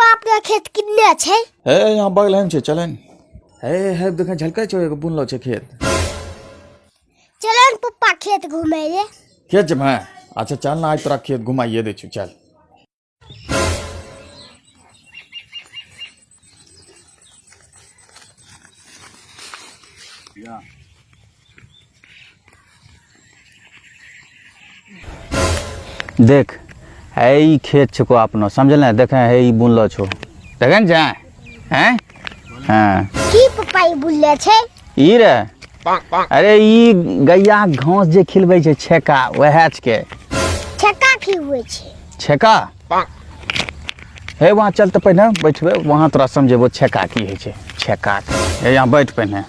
पप्पा अपना खेत किन्ने छै? हे, यहाँ बगल में छै, चलन। हे हे, देखे झलकै छौ, एगो बुनलो छै खेत। चलो ने पप्पा, खेत घूमे ले। खेत जेबै? अच्छा चल ना, आज तोरा खेत घुमाइए दै छियौ, चल। देख, है ई खेत छको अपनो, समझल ने? देखे, है ई बुनलो छो, देखे ने छै हैं? हाँ। की पप्पा, ई बुलले छै? ई रे, अरे ई गैया के घास जे खिलबै छै छेका, वएह छके। छक्का की हुए छै? छेका? हे, वहाँ चल तऽ पहिने बैठबै, वहाँ तोरा समझेबो छेका की होइ छै। छेका के हे, यहाँ बैठ पहिने।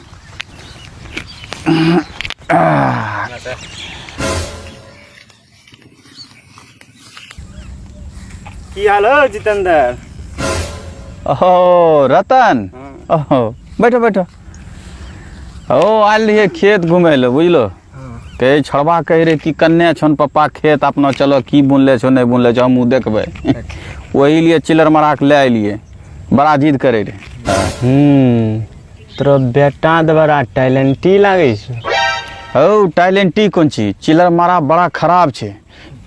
की हाल हो जितेंद्र? ओहो रतन, ओहो, बैठो बैठो। ओ आयल रहियै खेत घुमै लए, बुझलो? कहे छड़बा कहे रहे कि कन्ने छन पप्पा खेत अपना, चलो, की बुनले छो, नहि बुनले छो, हमहूँ देखबै। ओही लिए चिलर मरा के ले एलियै, बड़ा जिद करे रहे। तोरो बेटा तऽ बड़ा टैलेंटी लागै छै। हौ, टैलेंटी कोन चीज, चिलर मारा बड़ा खराब छै,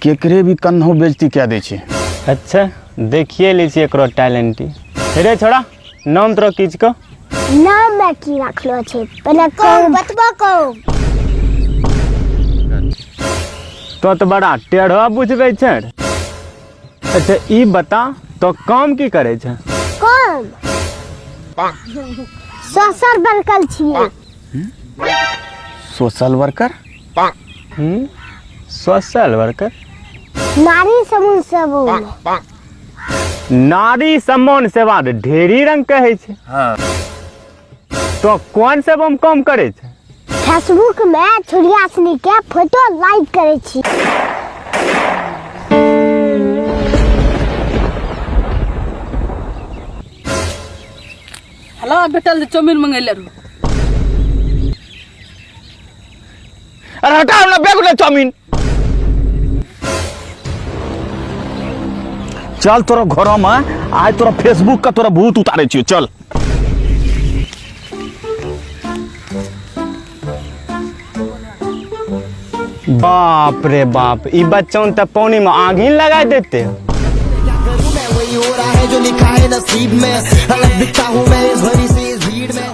केकरे भी कन्हो बेइज्जती कए दै छै। अच्छा, देखिए लै छियै एकरो टैलेंटी। रे छोड़ा, नाम तोरो की छिको? नाम में की रखलो छै? पहले कहू, बतबो कहू। तो तऽ बड़ा टेढ़ो बुझबै छै। अच्छा, ई बता, तो काम की करै छै? काम सोशल वर्कर छियै। Social worker? Social worker. नारी समूह सब ओमे। नारी सम्मान सेवा तऽ ढेरी रंग के होइ छै। तो कोन सेवा मे काम करै छै? फेसबुक में छुरिया सनी के फोटो लाइक करै छी। हेलो, भेटल जे चाउमीन मंगैले रहू। अरे हटा हमरा बैग उठा चाउमीन। चल तोरा घर में, आज तोरा फेसबुक का तोरा भूत उतारे छियो, चल। बाप रे बाप, ई बच्चन तऽ पानी में आगी लगा देते। मैं वही हो रहा है जो लिखा है नसीब में, अलग दिखता हूँ मैं इस भरी सी इस भीड़ में।